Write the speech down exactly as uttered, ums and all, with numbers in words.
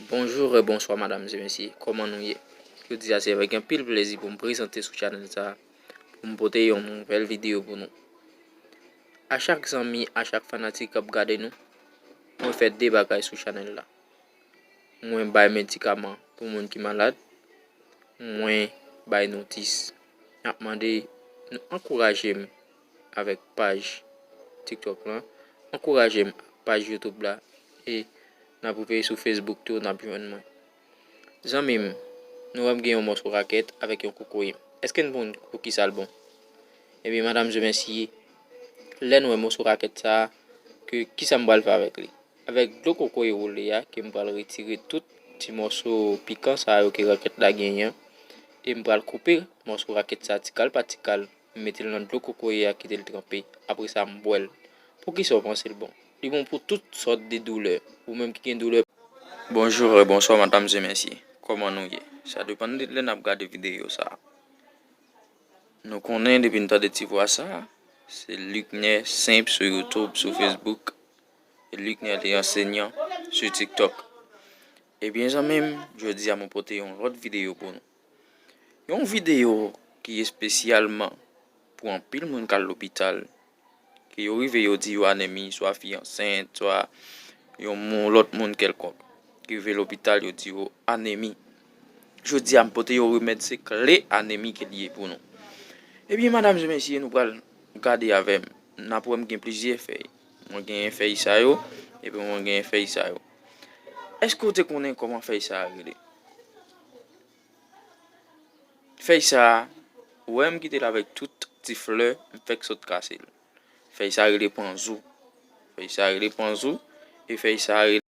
Bonjou e bonswa, madam e mesye, kòman nou ye? Jodi a se avèk anpil plezi pou m prezante sou chanèl sa a, pou m pote yon nouvèl videyo pou nou. A chak zanmi, a chak fanatik k ap gade nou, mwen fè de bagay sou chanèl la. Mwen bay medikaman pou moun ki malad, mwen bay notis. N ap mande nou ankouraje m avèk paj TikTok lan, ankouraje m ak paj YouTube la, e n ap rive sou Facebook tou, n ap jwenn mwen. Zanmi m, nou wè m gen yon mòso rakèt avèk yon kokoye. Èske n konn poukisa l bon? Ebyen, madam e mesye, lè n wè mòso rakèt sa a, ke kisa m pral fè avèk li? Avèk dlo kokoye woule a, ke m pral retire tout ti mòso pikan sa yo ke rakèt la genyen, e m pral koupe mòso rakèt sa a ti kal pa ti kal, m mete l nan dlo kokoye a, kite l tranpe. Apre sa, m bwè l. Poukisa w panse l bon? Li bon pou tout sòt de doulè. Ou menm ki gen doulè. Bonjou e bonswa, madam e mesye. Kòman nou ye? Sa depann de lè n ap gade videyo sa a. Nou konnen depi n tande ti vwa sa a, se Luckner Simple sou YouTube, sou Facebook, e Luckner te ansenyan sou TikTok. Ebyen, zanmi m, jodi a mwen pote yon lòt videyo pou nou. Yon videyo ki espesyalman pou anpil moun k al lopital, ke yo rive yo di yo anemi, swa fi ansent, swa yon moun, lòt moun kèlkonk ki rive lopital, yo di yo anemi. Jodi a, m pote yon remèd, se kle anemi ke l ye pou nou. Ebyen, madam e mesye, nou pral gade avè m. N ap wè m gen plizyè fèy. Mwen genyen fèy sa yo, epi mwen genyen fèy sa yo. Èske w te konnen kòman fèy sa a rele? Fèy sa a, ou wè m kite l avèk tout ti flè, m fèk sot kase l. Fèy sa a rele panzou. Fèy sa a rele panzou, e fèy sa a rele